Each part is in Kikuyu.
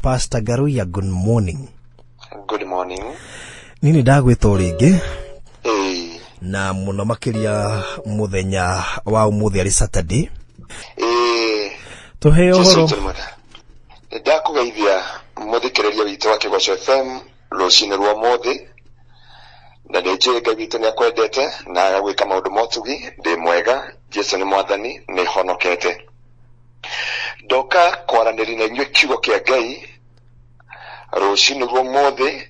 Pastor Ngaruiya, good morning. Good morning. Niĩ nĩ ndagwĩta o rĩngĩ Ĩĩ. na mũno makĩria mũthenya wa ũmũthĩ arĩ Saturday. Ĩĩ. Tũhe Jesu ũhoro. witũ nĩ mwega. Ndakũgeithia mũthikĩrĩria witũ wa Kĩgoco FM rũcinĩ rwa ũmũthĩ, na nĩ njũĩ Ngai witũ nĩ akwendete na agagwĩka maũndũ ma ũtugi. Ndĩ mwega, Jesu nĩ mwathani, nĩ honokete. Ndoka kwaranĩria na inyuĩ kiugo kĩa Ngai rũcinĩ rwa ũmũthĩ,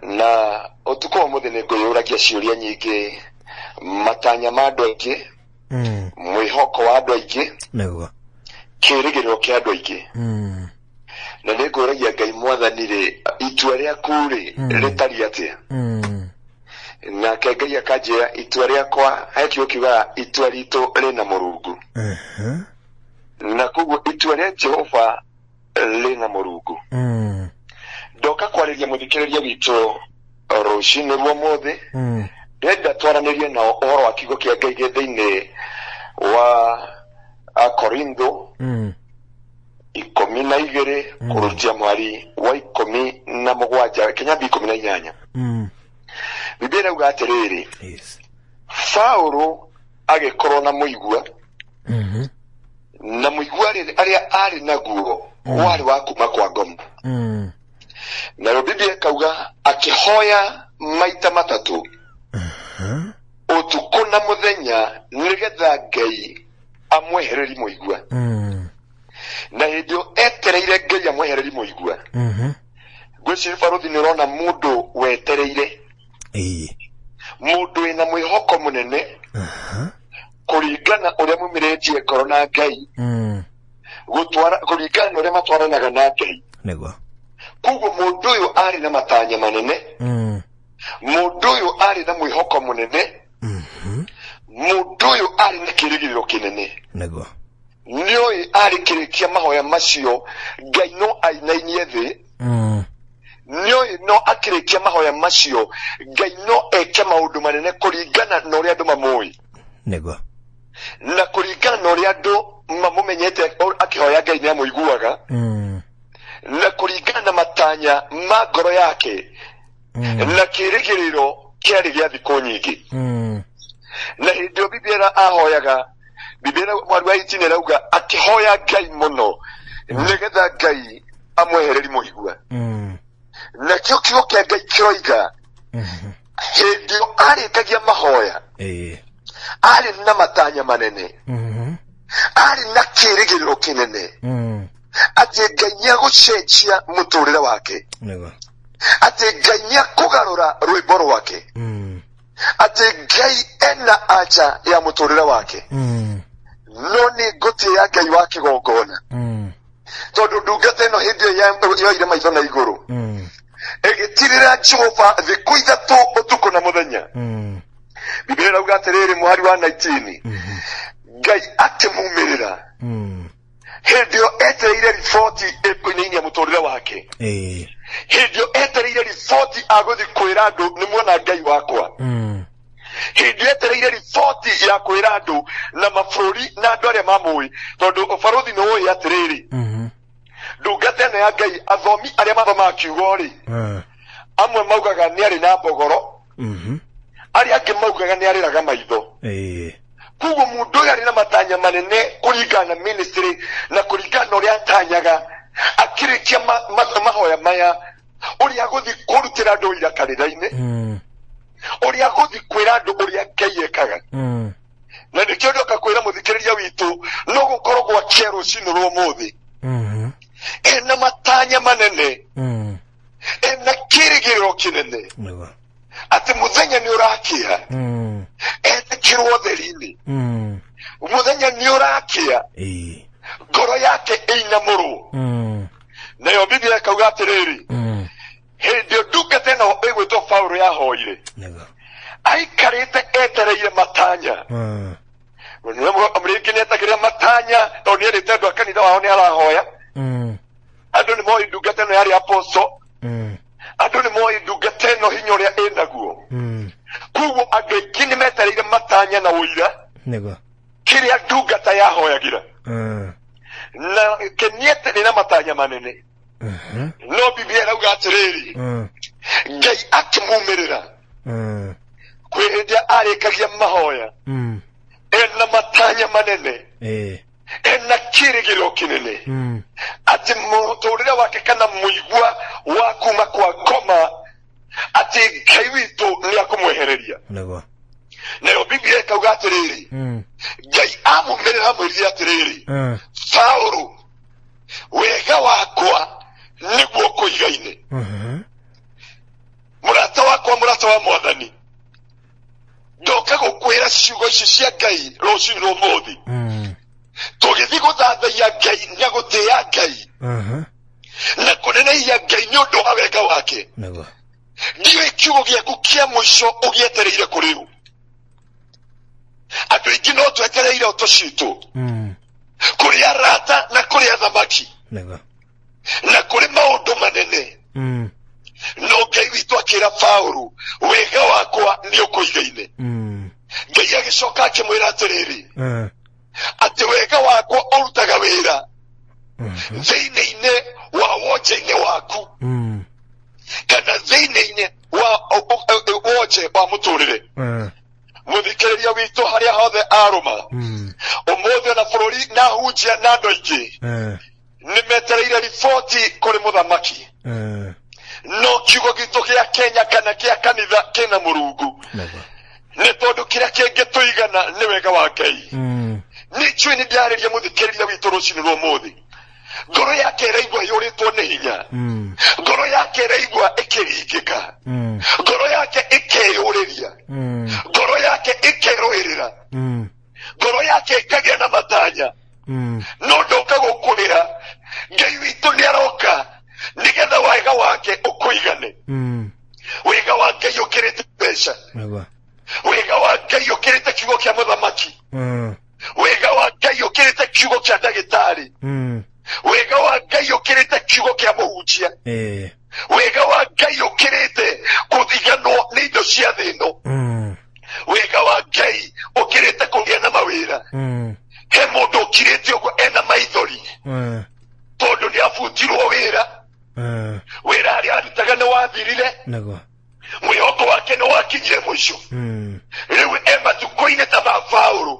na ũtukũ wa ũmũthĩ nĩ ngwĩyũragia ciũria nyingĩ, matanya ma andũ aingĩ, mwĩhoko wa andũ aingĩ, Nĩguo. kĩĩrĩgĩrĩro kĩa andũ aingĩ. Na nĩ ngũragia Ngai mwathani rĩ, itua rĩaku rĩ rĩtariĩ atĩa? Nake Ngai akanjĩra itua rĩakwa, he kiugo kiugaga itua ritũ rĩna Mũrungu. Na koguo itua rĩa Jehova rĩna Mũrungu. Ndoka kwarĩria mũthikĩrĩria witũ rũcinĩ rwa ũmũthĩ, ndĩrenda twaranĩrie nao ũhoro wa kiugo kĩa Ngai gĩ thĩinĩ wa Akorintho 12 kũrutia mwari wa 17 kinya 18. Biblia ĩrauga atĩrĩrĩ, Saũlũ agĩkorwo na mũigua, na mũigua arĩa arĩ naguo warĩ wa kuma kwa ngoma. Nayo Biblia ĩkauga akĩhoya maita matatũ ũtukũ na mũthenya nĩgetha Ngai amwehereri mũigua. Na hĩndĩ ĩyo etereire Ngai amwehereri mũigua, ngwĩciria barũthi nĩ ũrona mũndũ wetereire, mũndũ wĩna mwĩhoko mũnene kũringana ũrĩa mumĩrĩtie ngoro na Ngai, gũtwara kũringana na ũrĩa matwaranaga na Ngai. Nĩguo. Koguo mũndũ ũyũ arĩ na matanya manene, mũndũ ũyũ arĩ na mwĩhoko mũnene, mũndũ ũyũ arĩ na kĩĩrĩgĩrĩro kĩnene. Nĩguo. Nĩoĩ arĩ kĩrĩkia mahoya macio Ngai no ainainie thĩ. Nĩoĩ no akĩrĩkia mahoya macio Ngai no eke maũndũ manene kũringana na ũrĩa andũ mamũĩ. Nĩguo. Na kũringana na ũrĩa andũ mamũmenyete akĩhoya Ngai nĩ amũiguaga. Na kũringana na matanya ma ngoro yake na kĩĩrĩgĩrĩro kĩarĩ gĩa thikũ nyingĩ. Na hĩndĩ ĩyo Biblia ahoyaga, Biblia mwari wa 18 ĩrauga akĩhoya Ngai mũno nĩgetha Ngai amwehereri mũigua. Nakĩo kiugo kĩa Ngai kĩroiga hĩndĩ ĩyo arĩkagia mahoya, arĩ na matanya manene, arĩ na kĩĩrĩgĩrĩro kĩnene atĩ Ngai nĩagũcenjia mũtũrĩre wake, Nĩguo. atĩ Ngai nĩakũgarũra rwĩmbo rwake, atĩ Ngai ena anja ya mũtũrĩre wake. No nĩ ngũtĩĩa Ngai wa kĩgongona, tondũ ndungata ĩno hĩndĩ ĩyo yoire maitho na igũrũ ĩgĩtirĩra Jehova thikũ 3 ũtukũ na mũthenya. Biblia ĩrauga atĩrĩrĩ, mũhari wa 19, Ngai akĩmumĩrĩra hĩndĩ ĩyo etereire riboti ĩkũinainia mũtũrĩre wake, hĩndĩ ĩyo etereire riboti agũthiĩ kwĩra andũ nĩ muona Ngai wakwa, hĩndĩ ĩyo etereire riboti ya kwĩra andũ na mabũrũri na andũ arĩa mamũĩ, tondũ barũthi nĩ ũĩ atĩrĩrĩ, ndungata ĩno ya Ngai, athomi arĩa mathomaga kiugo rĩ, amwe maugaga nĩ arĩ na mbogoro, arĩa angĩ maugaga nĩ arĩraga maitho. Koguo mũndũ ũyũ arĩ na matanya manene kũringana na ministry na kũringana na ũrĩa atanyaga akĩrĩkia mahoya maya, ũrĩa agũthiĩ kũrutĩra andũ ũira kanitha-inĩ, ũrĩa agũthiĩ kwĩra andũ ũrĩa Ngai ekaga. Na nĩkĩo ndoka kwĩra mũthikĩrĩria witũ no gũkorwo gwakĩa rũcinĩ rwa ũmũthĩ ena matanya manene, ena kĩĩrĩgĩrĩro kĩnene Nĩguo. atĩ mũthenya nĩ ũrakĩa, etĩkĩrwo ũtheri-inĩ, mũthenya nĩ ũrakĩa, ngoro yake ĩinamũrwo. Nayo Biblia ĩkauga atĩrĩrĩ, hĩndĩ ĩyo ndungata ĩno ĩgwĩtwo Paũlũ yahoire, Nĩguo. aikarĩte etereire matanya. Rĩngĩ nĩetagĩrĩra matanya tondũ nĩerĩte andũ a kanitha wao nĩ arahoya. Andũ nĩ moĩ ndungata ĩno yarĩ apostle, andũ nĩ moĩ ndungata ĩno hinya ũrĩa ĩnaguo. Koguo andũ aingĩ nĩ metereire matanya na ũira Nĩguo. kĩrĩa ndungata yahoyagĩra. Na keniete nĩ na matanya manene. No Biblia ĩrauga atĩrĩrĩ, Ngai akĩmumĩrĩra kwĩ hĩndĩ arĩkagia mahoya ena matanya manene, ena kĩrĩgĩrĩro kĩnene atĩ mũtũrĩre wake kana mũigua wa kuma kwa ngoma atĩ Ngai witũ nĩ akũmwehereria. Nĩguo. Nayo Biblia ĩkauga atĩrĩrĩ, Ngai amumĩrĩra amwĩrire atĩrĩrĩ, Saũlũ, wega wakwa nĩguo kũigaine. Mũrata wakwa, mũrata wa Mwathani, ndoka gũkwĩra ciugo ici cia Ngai rũcinĩ rwa ũmũthĩ. Tũgĩthiĩ gũthathaiya Ngai na gũtĩĩa Ngai na kũnenehia Ngai nĩ ũndũ wa wega wake. Nĩguo. Ndiũĩ kiugo gĩaku kĩa mũico ũgĩetereire kũrĩ ũ. Andũ aingĩ no twetereire ũtũ citũ kũrĩ arata na kũrĩ athamaki Nĩguo. na kũrĩ maũndũ manene. No Ngai witũ akĩra Paũlũ, wega wakwa nĩ ũkũigaine. Ngai agĩcoka akĩmwĩra atĩrĩrĩ, atĩ wega wakwa ũrutaga wĩra thĩinĩ-inĩ wa wonje-inĩ waku kana thĩinĩ-inĩ wa wonje wa mũtũrĩre. Mũthikĩrĩria witũ harĩa hothe arũma ũmũthĩ ona bũrũri na hunjia na andũ aingĩ nĩ metereire riboti kũrĩ mũthamaki, no kiugo gitũ gĩa Kenya kana gĩa kanitha kĩna Mũrungu. Nĩguo. Nĩ tondũ kĩrĩa kĩngĩtũigana nĩ wega wa Ngai. Nĩ njũĩ nĩ ndĩrarĩria mũthikĩrĩria witũ rũcinĩ rwa ũmũthĩ, ngoro yake ĩraigua yũrĩtwo nĩ hinya, ngoro yake ĩraigua ĩkĩringĩka, ngoro yake ĩkeyũrĩria, ngoro yake ĩkerũĩrĩra, ngoro yake ĩkagĩa na matanya. No ndoka gũkwĩra Ngai witũ nĩ aroka nĩgetha wega wake ũkũigane. Wega wa Ngai ũkĩrĩte mbeca. Nĩguo. Wega wa Ngai ũkĩrĩte kiugo kĩa mũthamaki. Wega wa Ngai ũkĩrĩte kiugo kĩa ndagĩtarĩ. Wega wa Ngai ũkĩrĩte kiugo kĩa mũhunjia. Wega wa Ngai ũkĩrĩte kũthiganwo nĩ indo cia thĩ ĩno. Wega wa Ngai ũkĩrĩte kũgĩa na mawĩra. He mũndũ ũkirĩte ũguo ena maithori tondũ nĩ abutirwo wĩra. Wĩra harĩa arutaga nĩ wathirire. Nĩguo. Mwĩhoko wake nĩ wakinyire mũico. Rĩu e matukũ-inĩ ta ma Paũlũ,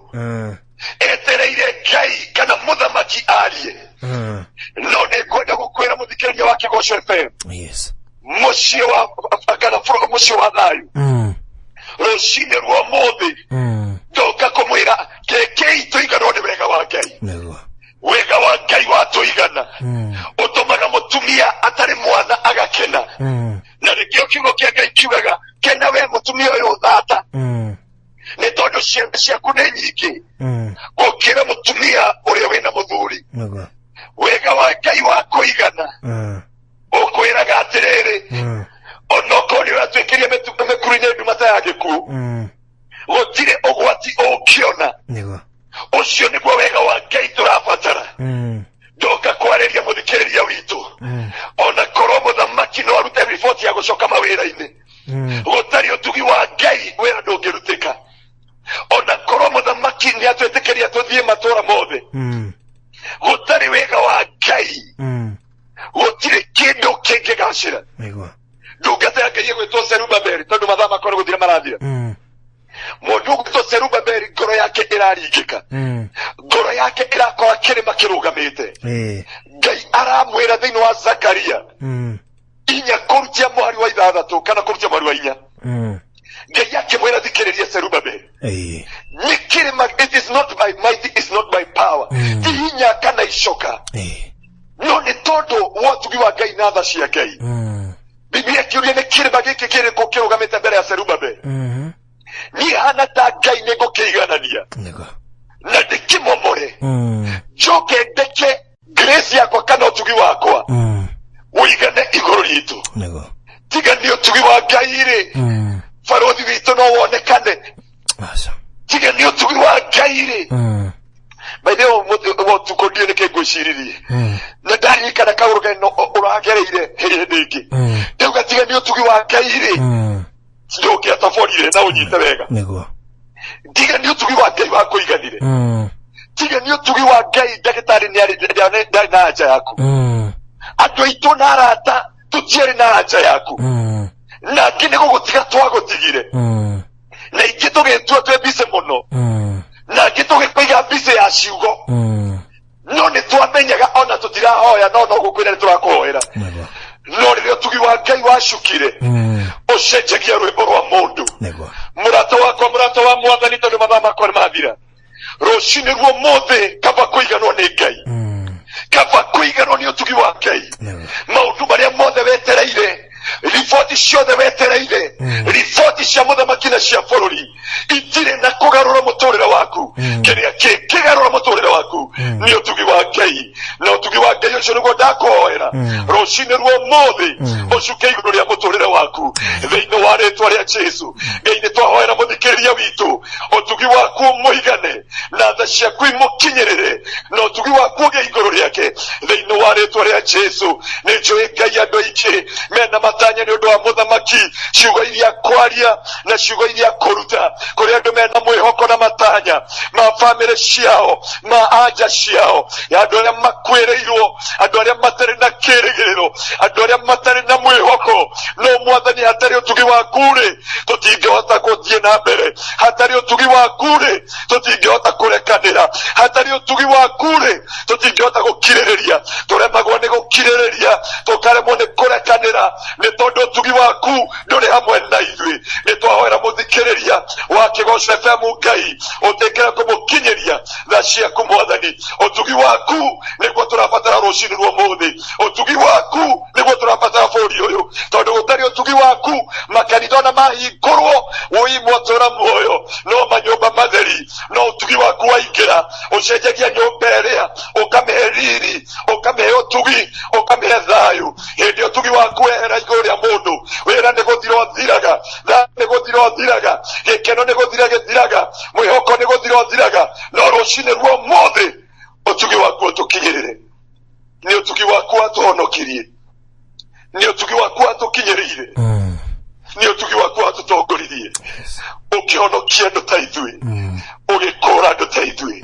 etereire Ngai kana mũthamaki arie. No nĩ ngwenda gũkwĩra mũthikĩrĩria wa Kĩgoco FM, mũciĩ wa kana mũciĩ wa thayũ, rũcinĩ rwa ũmũthĩ ndoka kũmwĩra kekei tũiganwo nĩ wega wa Ngai. Nĩguo. Wega wa Ngai watũigana ũtũmaga mũtumia atarĩ mwana agakena. Na nĩkĩo kiugo kĩa Ngai kiugaga, kena we mũtumia ũyũ thata, nĩ tondũ ciana ciaku nĩ nyingĩ gũkĩra mũtumia ũrĩa wĩna mũthuri. Nĩguo. Wega wa Ngai wa kũigana ũkwĩraga atĩrĩrĩ, onokorwo nĩ ũratuĩkĩria mĩkuru-inĩ nduma ta ya gĩkuũ, gũtirĩ ũgwati ũngĩona. Nĩguo. Ũcio nĩguo wega wa Ngai tũrabatara. Ndoka kwarĩria mũthikĩrĩria witũ, ona korwo mũthamaki no arute riboti ya gũcoka mawĩra-inĩ, gũtarĩ ũtugi wa Ngai wĩra ndũngĩrutĩka. Ona korwo mũthamaki nĩ atwĩtĩkĩria tũthiĩ matũra mothe, gũtarĩ wega wa Ngai gũtirĩ kĩndũ kĩngĩgacĩra. Nĩguo. Ndungata ya Ngai ĩgwĩtwo Zerubabeli, tondũ mathaa makwa nĩ gũthira marathira. Mũndũ ũgwĩtwo Zerubabeli, ngoro yake ĩraringĩka, ngoro yake ĩrakora kĩrĩma kĩrũgamĩte. Ngai aramwĩra thĩinĩ wa Zakaria 4 kũrutia mũhari wa 6 kana kũrutia mũhari wa 4. Ngai akĩmwĩra, thikĩrĩria Zerubabeli, nĩ kĩrĩma, it is not by might, it is not by power, ti hinya kana icoka, no nĩ tondũ wa ũtugi wa Ngai na tha cia Ngai. Biblia ĩkĩũria, nĩ kĩrĩma gĩkĩ kĩrĩkũ kĩrũgamĩte mbere ya Zerubabeli? Niĩ hana ta Ngai nĩ ngũkĩiganania Nĩguo. na ndĩkĩmomore, njoke ndeke grace yakwa kana ũtugi wakwa ũigane igũrũ ritũ. Nĩguo. Tiga nĩ ũtugi wa Ngai rĩ, barothi witũ no wonekane? Aca. Tiga nĩ ũtugi wa Ngai rĩ, maithe ũtukũ ndiũ nĩkĩ ngwĩciririe na ndaririkana kaũndũ keno ũragereire hĩndĩ ĩngĩ. Ndauga tiga nĩ ũtugi wa Ngai rĩ, ndũngĩatoborire na ũnyite wega. Nĩguo. Tiga nĩ ũtugi wa Ngai wa kũiganire, tiga nĩ ũtugi wa Ngai ndagĩtarĩ ndarĩ na anja yaku. Andũ aitũ na arata tũtiarĩ na anja yaku. Na angĩ nĩ gũgũtiga twagũtigire. Na ingĩ tũgĩtua twĩ mbicĩ mũno. Na angĩ tũgĩkũiga mbicĩ ya ciugo. No nĩ twamenyaga ona tũtirahoya no no gũkwĩra nĩ tũrakũhoera. Nĩguo. No rĩrĩa ũtugi wa Ngai wacukire, ũcenjagia rwĩmbo rwa mũndũ. Nĩguo. Mũrata wakwa, mũrata wa Mwathani, tondũ mathaa makwa nĩ mathira rũcinĩ ruo mũthĩ, kaba kũiganwo nĩ Ngai, kaba kũiganwo nĩ ũtugi wa Ngai. Nĩguo. Maũndũ marĩa mothe wetereire, riboti ciothe wetereire, riboti cia mũthamaki na cia bũrũri itirĩ na kũgarũra mũtũrĩre waku. Kĩrĩa kĩngĩgarũra mũtũrĩre waku nĩ ũtugi wa Ngai, na ũtugi wa Ngai ũcio nĩguo ndakũhoera rũcinĩ ruo mũthĩ ũcuke igũrũ rĩa mũtũrĩre waku thĩinĩ wa rĩtwa rĩa Jesu. Ngai, nĩ twahoera mũthikĩrĩria witũ, ũtugi waku mũigane na tha ciaku imũkinyĩrĩre na ũtugi waku ũgĩe igũrũ rĩake thĩinĩ wa rĩtwa rĩa Jesu. Nĩ njũĩ Ngai andũ aingĩ mena matanya nĩ ũndũ wa mũthamaki, ciugo iria kwaria na ciugo iria kũruta kũrĩ andũ mena mwĩhoko na matanya ma bamĩrĩ ciao, ma anja ciao, ya andũ arĩa makuĩrĩirwo, andũ arĩa matarĩ na kĩrĩgĩrĩro, andũ arĩa matarĩ na mwĩhoko. No Mwathani, hatarĩ ũtugi waku-rĩ, tũtingĩhota gũthiĩ na mbere. Hatarĩ ũtugi waku-rĩ, tũtingĩhota kũrekanĩra. Hatarĩ ũtugi waku-rĩ, tũtingĩhota gũkirĩrĩria. Tũremagwo nĩ gũkirĩrĩria, tũkaremwo nĩ kũrekanĩra, nĩ tondũ ũtugi waku ndũrĩ hamwe na ithuĩ. Nĩ twahoera mũthikĩrĩria wa Kĩgoco FM, Ngai ũtĩkĩre kũmũkinyĩria tha ciaku. Mwathani, ũtugi waku nĩguo tũrabatara rũcinĩ rwa ũmũthĩ. Ũtugi waku nĩguo tũrabatara bũrũri ũyũ, tondũ gũtarĩ ũtugi waku, makanitha ona mahingũrwo wũi mwatũra muoyo no manyũmba matheri. No ũtugi waku waingĩra, ũcenjagia nyũmba ĩrĩa, ũkamĩhe riri, ũkamĩhe ũtugi, ũkamĩhe thayũ. Hĩndĩ ũtugi waku wehera igũrũ rĩa mũndũ, wĩra nĩ gũthira ũthiraga, thayũ nĩ gũthira ũthiraga, gĩkeno nĩ gũthira gĩthiraga, mwĩhoko nĩ gũthira ũthiraga. No rũcinĩ ruo ũmũthĩ, ũtugi waku ũtũkinyĩrĩre. Nĩ ũtugi waku watũhonokirie, nĩ ũtugi waku watũkinyĩrĩire, nĩ ũtugi waku watũtongoririe, ũkĩhonokia andũ ta ithuĩ, ũgĩkũra andũ ta ithuĩ.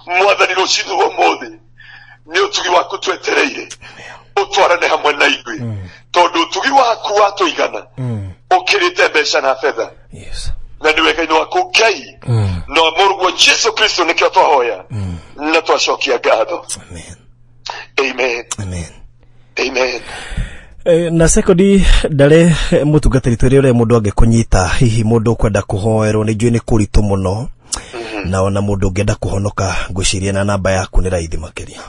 Mwathani, rũcinĩ rwa ũmũthĩ nĩ ũtugi waku twetereire ũtwarane hamwe na ithuĩ, tondũ ũtugi waku watũigana, ũkĩrĩte mbeca na betha. Na nĩ wega-inĩ waku Ngai no mũrũguo Jesu Kristo nĩkĩo twahoya na twacokia ngatho. Amen. Amen. Amen. Amen. Na sekondi ndare mũtungatĩri, twĩre ũrĩa mũndũ angĩkũnyita, hihi mũndũ ũkwenda kũhoerwo, nĩ njũĩ nĩ kũritũ mũno, na ona mũndũ ũngĩenda kũhonoka, ngwĩciria na namba yaku nĩ raithi makĩria.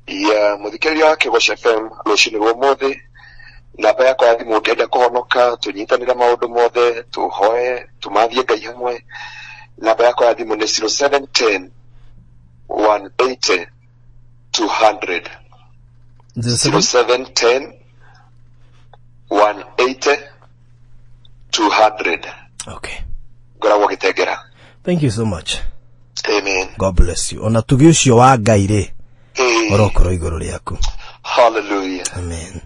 Ya mũthikĩrĩria wa Kĩgoco FM rũcinĩ rwa ũmũthĩ, namba yakwa ya thimũ, ũngĩenda kũhonoka, tũnyitanĩre maũndũ mothe, tũhoe, tũmathie Ngai hamwe, namba yakwa ya thimũ nĩ 0710 180 200. 0710 180 200. Okay. Ngoragwo gĩtengera. Thank you so much. Amen. God bless you. Ona tugi ũcio wa Ngai rĩ, Hey, ũrokorwo igũrũ rĩaku. Hallelujah. Amen.